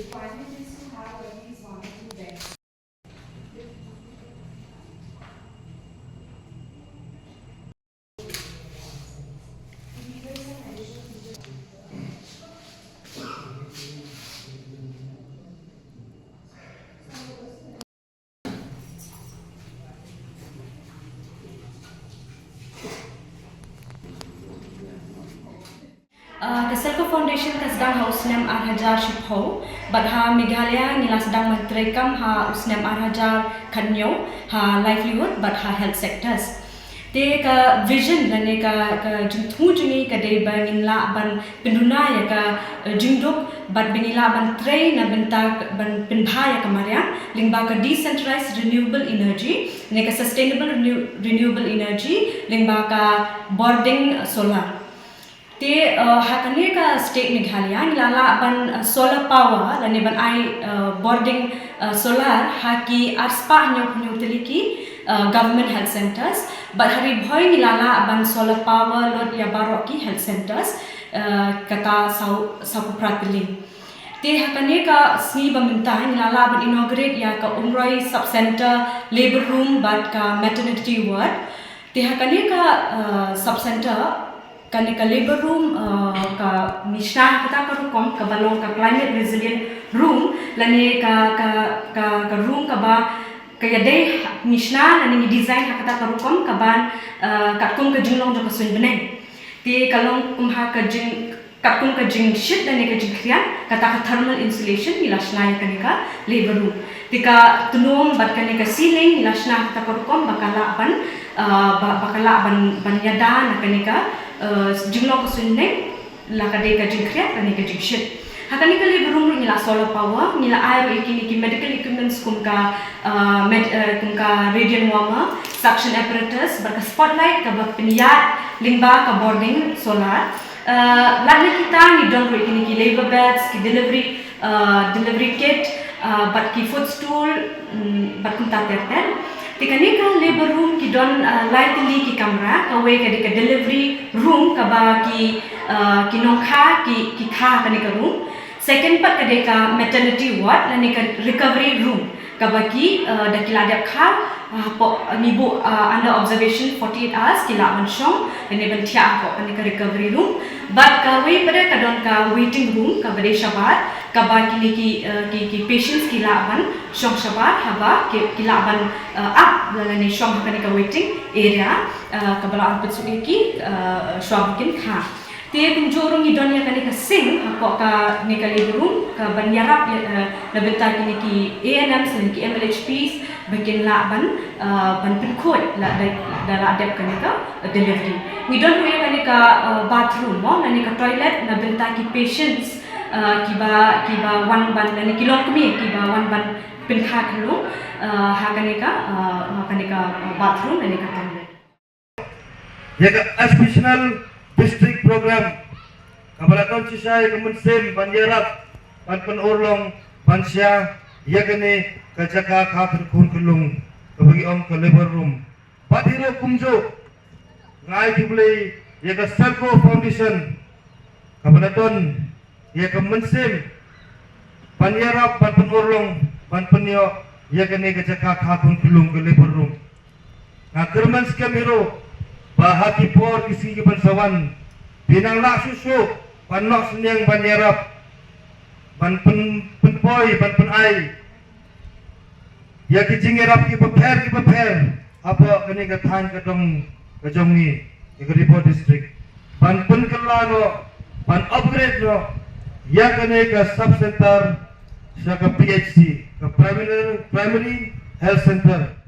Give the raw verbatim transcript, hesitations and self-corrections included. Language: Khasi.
Requirement is to have at least one or two beds. Uh, ka Selco Foundation ka sdang ha u snem ar hajar shiphew, bad ha Meghalaya ngi la sdang ban treikam ha u snem ar hajar khathynñiew ha livelihood bad ha health sectors. Te ka vision lane ka, ka jingthmu jong ngi ka dei ba ngin lah ban pynduna ïa ka, eh, jingduk bad ba ngin lah ban trei na bynta ban pynbha ïa ka mariang lyngba ka decentralized renewable energy ne ka sustainable renew-, renewable energy lyngba ka bording, eh, solar. Te, eh, ha kane ka state Meghalaya ngi la lah ban, eh, solar power lane ban ai, eh, bording, eh, solar ha ki arspah hynñiewphew hynñiew tylli ki, eh, government health centers. Bad ha Ri Bhoi ngi la lah ban solar power load ïa baroh ki health centers, eh, kata saw, sawphew phra tylli. Te ha kane ka sngi ba mynta ngi la lah ban inaugurate ïa ka Umroi Sub Center, labour room bad ka maternity ward. Te ha kane ka, eh, sub center, kane ka labour room, eh, ka ngi shna ha kata ka rukom kaba long ka climate resilient room lane ka, ka, ka, ka room kaba ka ïadei, ngi shna lane ngi design ha kata ka rukom kaban, eh, katkum ka jinglong jong ka suiñ bneng. Te ka long kum ha ka jing, katkum ka jingshit lane ka jingkhriat, kata ka thermal insulation ngi la shna ïa kane ka labour room. Te ka tnum bad kane ka ceiling ngi la shna ha kata ka rukom ba ka lah ban, eh, ba, ba ka lah ban, ban ïada na kane ka, eh, jinglong ka suiñ bneng, la ka dei ka jingkhriat lane ka jingshit. Ha kane ka labour room ruh ngi la solar power, ngi la ai ruh ïa kine ki medical equipments kum ka, eh, med-, eh, kum ka radiant warmer, suction apparatus bad ka spotlight kaba pynïaid lyngba ka bording solar. Eh, lane kita ngi don ruh ïa kine ki labour beds, ki delivery, eh, delivery kit, eh, bad ki footstool, mm, bad kumta ter ter. Te kane ka labour room ki don, eh, lai tylli ki kamra, kawei ka dei ka delivery room kaba ki, eh, ki nongkha ki, ki kha ha kane ka room. Second pat ka dei ka maternity ward lane ka recovery room kaba ki, eh, da ki la dep kha, eh, hapoh, eh, ngi buh, eh, under observation forty-eight hours ki lah ban shong lane ban thiah hapoh kane ka recovery room. Bad kawei pat ka don ka waiting room kaba dei shabar kaba kine ki, eh, ki, ki patients ki lah ban shong shabar haba ki, ki lah ban, eh, ap lane shong ha kane ka waiting area, eh, kaba lah ban pynsuk ïa ki, eh, shuwa ba kin kha. Te kumjuh ruh ngi don ïa kane ka sink hapoh kane ka labour room kaban ïarap ïa, eh, na bynta kine ki A N Ms lane ki M L H Ps ba kin lah ban, eh, ban pynkhuid lada, lada la dep kane ka delivery. Ngi don ruh ïa kane ka, eh, bathroom mo, kane ka toilet na bynta ki patients, eh, kiba, kiba wan ban, lane ki longkmie kiba wan ban pynkha khyllung, eh, ha kane ka, eh, ha kane ka, eh, bathroom, kane ka toilet. Ïa ka Aspirational District Program kaba la don shisha ïa ka mynsiem ban ïarap ban pynurlong ban shna ïa kane ka jaka kha khun khyllung kaba ngi ong ka labour room. Bad hi ruh kumjuh nga ai khublei ïa ka Selco Foundation kaba la don ïa ka mynsiem ban ïarap ban pynurlong ban pynïoh ïa kane ka jaka kha khun khyllung ka labour room. Nga kyrmen skhem hi ruh ba ha ki por ki sngi kiban sa wan phin nang lah shuh shuh ban noh synñiang ban ïarap ban pyn, pynpoi ban pynai ïa ki jingïarap kiba pher kiba pher hapoh kane ka thaiñ ka dong ka jong ngi, ïa ka Ri Bhoi District. Ban pynkylla noh, ban upgrade noh ïa kane ka sub center sha ka P H C, ka Primary, Primary Health Center.